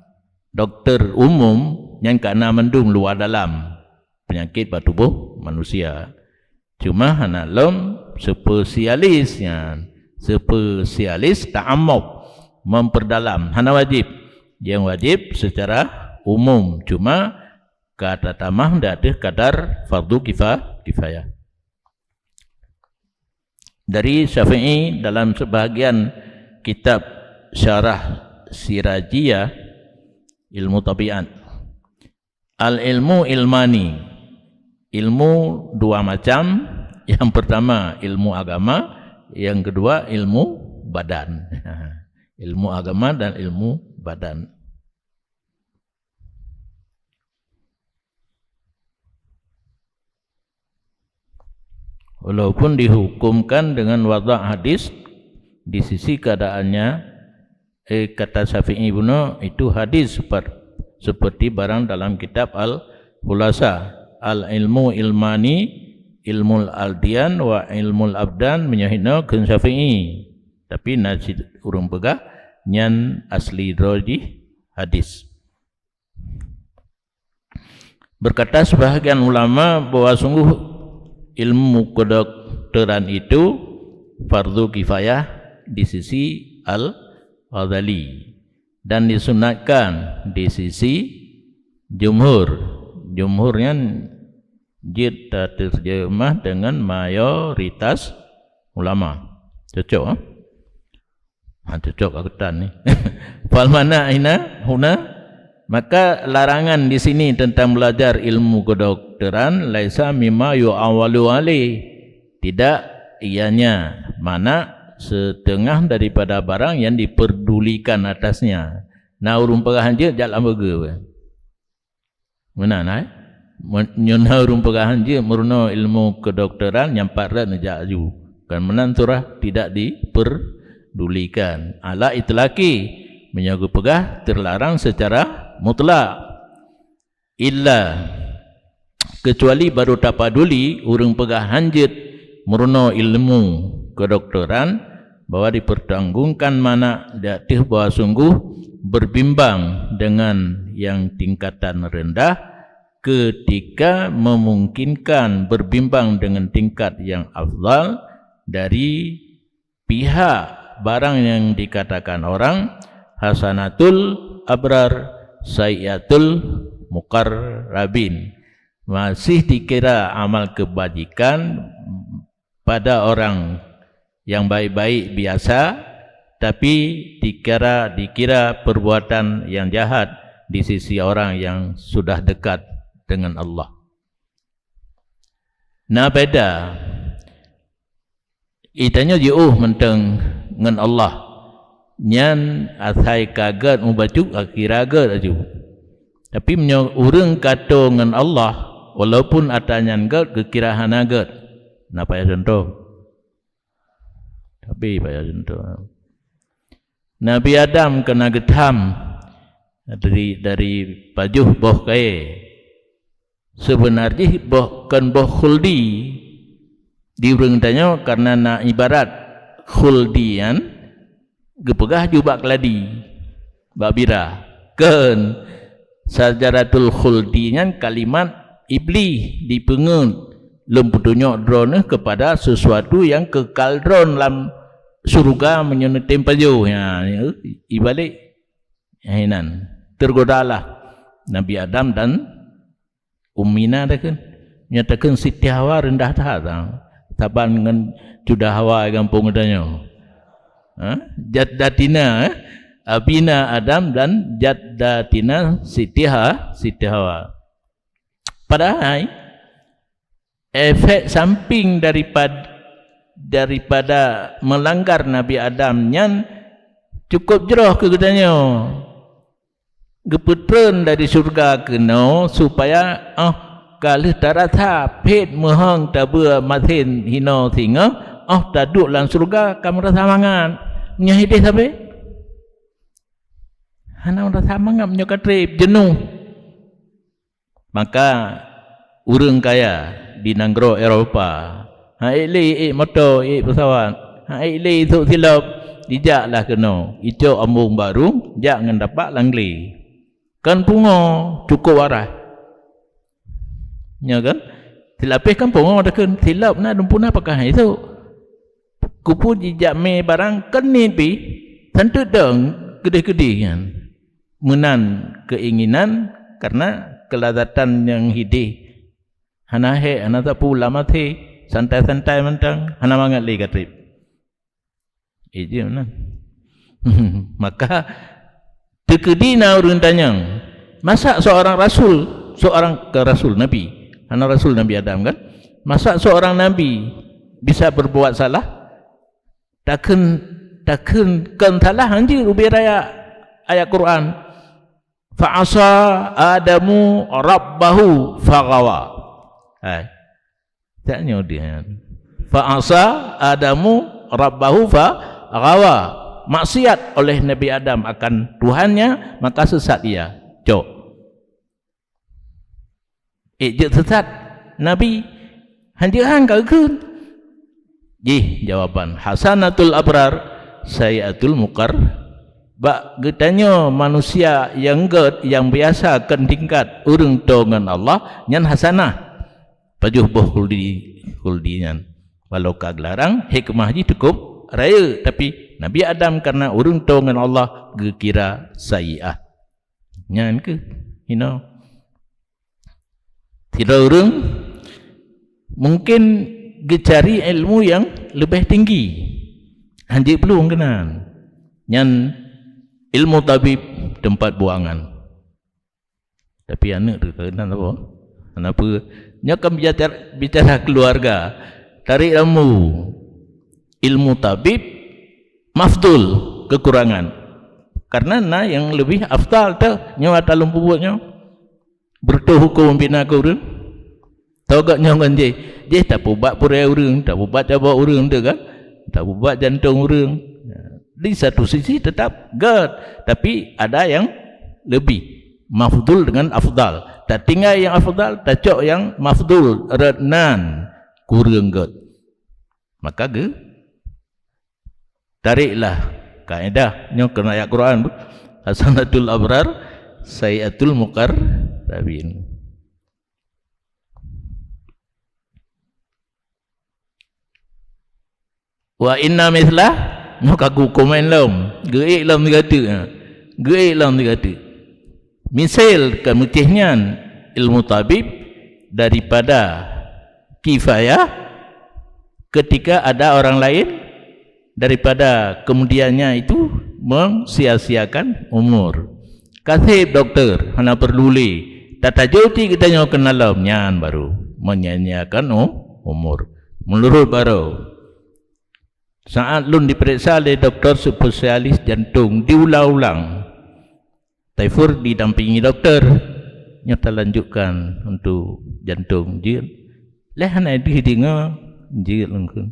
doktor umum nyan ka na mandum luwa dalam peunyakét bak tuboh manusia. Cuma hana lom spesialis nyan, spesialis ta'amok, memperdalam, hana wajib. Yang wajib secara umum, cuma ka tatamah di ateueh kadar fardu kifa-, kifayah. Dari Syafi'i dalam sebahagian kitab Syarah Sirajiyah, ilmu tabiat. Al-ilmu ilmani. Ilmu dua macam. Yang pertama ilmu agama, yang kedua ilmu badan. Ilmu agama dan ilmu badan. Walaupun dihukumkan dengan wada' hadis di sisi keadaannya, eh, kata Syafi'i bunoe, itu hadis seper-, seperti barang dalam kitab Al-Khulasa, al-ilmu ilmani, ilmul adyan wa ilmul abdan, meunyoe hinoe kheun Syafi'i. Tapi na cit ureuëng peugah nyan asli droe jih hadis. Berkata sebahagian ulama bahwa sungguh ilmu kedokteran itu fardu kifayah di sisi Al-Ghazali dan disunatkan di sisi jumhur. Jumhur nyan jeuet taterjemah dengan mayoritas ulama. Cocok, eh? Ha, cocok aku tan ni. Fal mana hina, huna, maka larangan di sini tentang belajar ilmu kedokteran laisa mimma yu'awwalu alaih. Tidak, ianya mana setengah daripada barang yang diperdulikan atasnya. Na ureuëng peugah hanjeuet jak lam burger. Meunan, hai? Meunyoe na ureuëng peugah hanjeuet meurunoe ilmu kedokteran nyang pat rot neujak aju. Kan meunan surah tidak diperdulikan. Ala itlaqi, meunyoe geupeugah terlarang secara mutlak. Illa, kecuali baru tapaduli ureuëng peugah hanjeuet meurunoe ilmu kedokteran, bahwa dipertanggungkan mana di ateueh bahwa sungguh berbimbang dengan yang tingkatan rendah ketika memungkinkan berbimbang dengan tingkat yang afdal dari pihak barang yang dikatakan orang hasanatul abrar sayyiatul muqarrabin, masih dikira amal kebajikan pada orang yang baik-baik biasa, tapi dikira, dikira perbuatan yang jahat di sisi orang yang sudah dekat dengan Allah. Na beda, itanyoe jiôh mantong ngon Allah. Nyan asai ka gét mubacut, ka kira gét aju. Tapi meunyoe ureuëng ka toe ngon Allah, walaupun atra nyan gét, geukira hana gét. Na payah cuntoh. Tapi payah cuntoh. Nabi Adam keunan geutham dari, dari pajoh boh kayée. Seubeuna jih boh, kon boh khuldi di ureuëng tanyoe, kareuna na ibarat khuldi nyan geupeugah ju bak keuladi, bak bira. Kon, syajaratul khuldi nyan kalimat Iblih dipeungeut, lôn peutunyok droeneuh keupada sesuatu nyang keukal droen lam syeuruga meunyoe neutem pajoh. Nya, ibalek. Inan, teugodalah Nabi Adam dan Ummina takheun. Nyoe takheun Siti Hawa reundah that, ha. Saban ngon Cuda Hawa gampông geutanyoe. Ha? Jaddatina, eh? Abina Adam dan jaddatina Siti Ha-, Siti Hawa. Padahai efek samping daripad-, daripada meulanggar Nabi Adam nyan cukup jroh keu geutanyoe. Geupeutreun dari syeuruga keunoe supaya óh ka lheueh tarasa phét meuhong tabeue masen hinoe singoh, óh taduek lam syeuruga ka meurasa mangat. Meunyoe hidéh sabe? Hana meurasa mangat meunyoe ka treb, jeunôh. Maka ureuëng kaya di nanggroe Eropa, han ék lé ék moto, ék peusawat, han ék lé sôk silop, jijaklah keunoe, icok ambong bak rueng, jak ngon tapak lam glé. Kan pungo, cukup waras. Nyo kan? Silapéh kan pungo takheun, silop na dumpeue na pakai han ék sôk. Kupeue jijak mé barang kan niet pih, santeut dong keudeh-keudeh nyan. Meunan keuinginan, kareuna keulazatan nyang hidéh hana hék, hana sapeue lam até, santai-santai mantong, hana mangat lé ka treb. Ijeuem nan. Maka, teukeudi na ureuëng tanyong, masa seorang rasul, seorang ke rasul nabi, hana rasul Nabi Adam kan? Masa seorang nabi bisa berbuat salah? Takheun, takheun kon salah hanjeuet ubé raya ayat Quran. Fa asa Adamu rabbahu faghawa. Hai. Tak nyoe dia. Fa asa Adamu rabbahu faghawa. Maksiat oleh Nabi Adam akan Tuhannya, maka sesat ia. Cok. Ék jeuet sesat Nabi, hanjeuet han ka geukheun. Jih jawaban, hasanatul abrar, sayyiatul muqar. Bak geutanyoe manusia nyang gét, nyang biasa kon tingkat ureuëng toe ngon Allah, nyan hasanah. Pajoh boh khuldi, khuldi nyan. Walau ka geularang, hikmah jih cukup rayeuk, tapi Nabi Adam kareuna ureuëng toe ngon Allah geukira sayyiah. Nyan keuh, you know. Sidroe ureuëng mungkin geucari ilmu nyang leubeh tinggi, hanjeuet peulueng keunan. Nyan ilmu tabib teumpat buangan. Tapi aneuëk teuh keunan apa? Kenapa? Nyoe kan bicara, bicara keluarga. Tarik rambu. Ilmu tabib mafdul, kekurangan. Karena na nyang leubeh afdal teuh nyoe ata lôn peubuet nyoe. Beureutoh huköm pina keu ureuëng. Togak nyoe ngon jih. Jih tapeubat purée ureuëng, tapeubat cabok ureuëng teuh kan? Tapeubat jantong ureuëng. Di satu sisi tetap gét, tapi ada yang lebih mafdul dengan afdal. Tatinggai yang afdal, tacok yang mafdul, rot nan kureueng gét. Maka geu-, tariklah kaedah nyoe keunan ayat Quran, hasanatul abrar, sayyiatul muqarrabin. Wa inna mithla, nyoe ka geukomen lom, geuék lom sigateuk, ha. Geuék lom sigateuk. Misal ka meucéh nyan ilmu tabib daripada kifayah ketika ada orang lain daripada kemudiannya itu mensia-siakan umur. Ka seb doktor, hana peureulée, tatajoe cit geutanyoe keunan lom, nyan baru menyia-nyiakan u-, umur. Meunurot baroe, saat lôn dipeuriksa lé doktor spesialis jantong diulang-ulang, Taifur didampingi doktor, nyoe talanjutkan untuk jantong jeuet. Lé hana deuh deungoe, jeuet lôn kheun.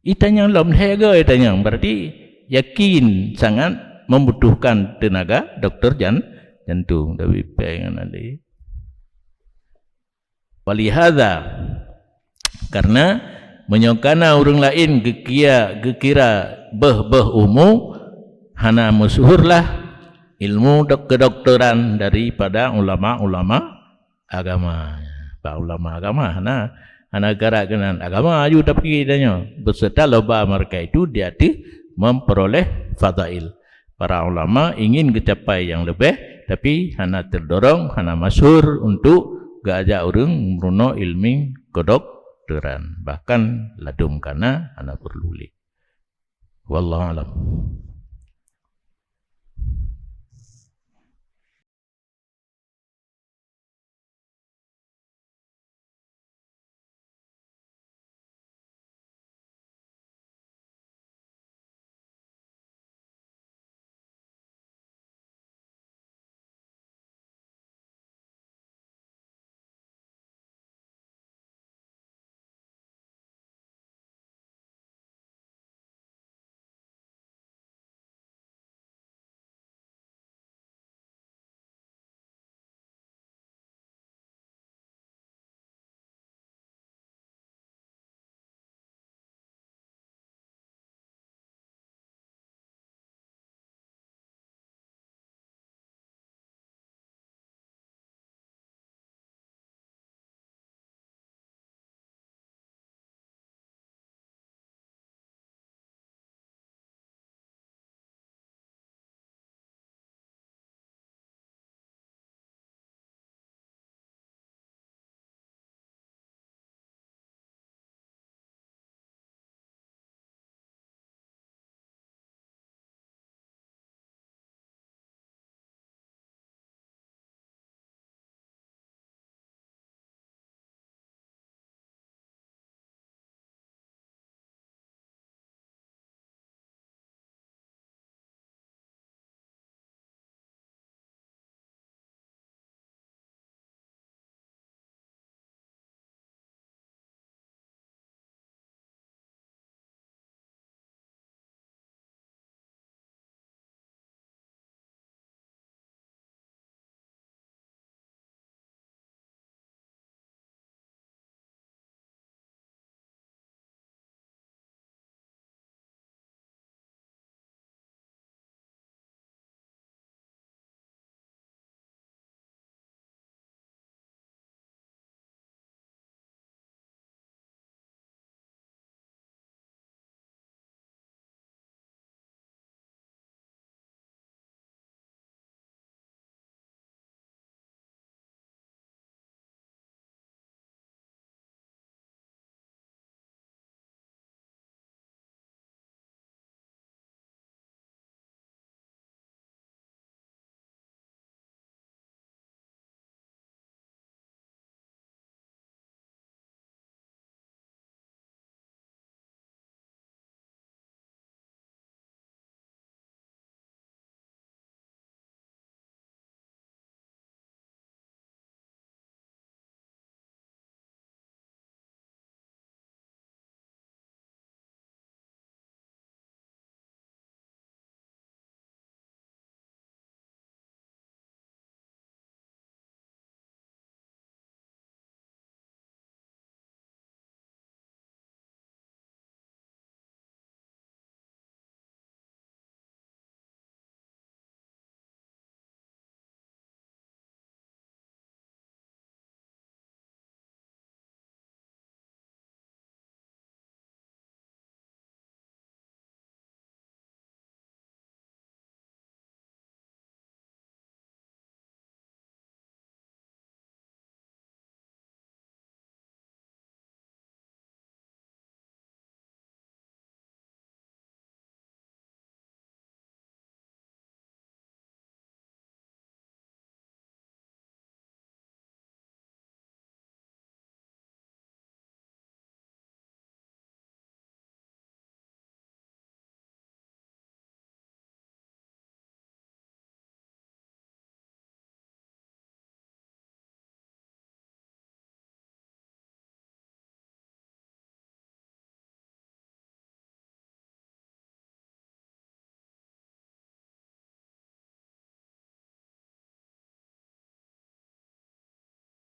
Itanyong lom lhée goe itanyong, berarti yakin sangat membutuhkan tenaga doktor jan-, Jantung, tapi péng ngon até. Walihada, karena meunyoe kana ureuëng laén geukia-, geukira beuh-beuh umu, hana meusyeuhur lah ilmu dok-, kedokteran daripada ulama-ulama agama. Bak ulama agama hana, hana gara keunan agama aju tapi tanyoe. Beserta loba mereka itu di ateueh memperoleh fadail. Para ulama ingin geucapai nyang leubeh, tapi hana teudorong, hana masyhur untuk geuajak ureuëng meurunoe ilmu kedokteran. Bahkan ladôm kana hana perlu lé. Wallahu alam.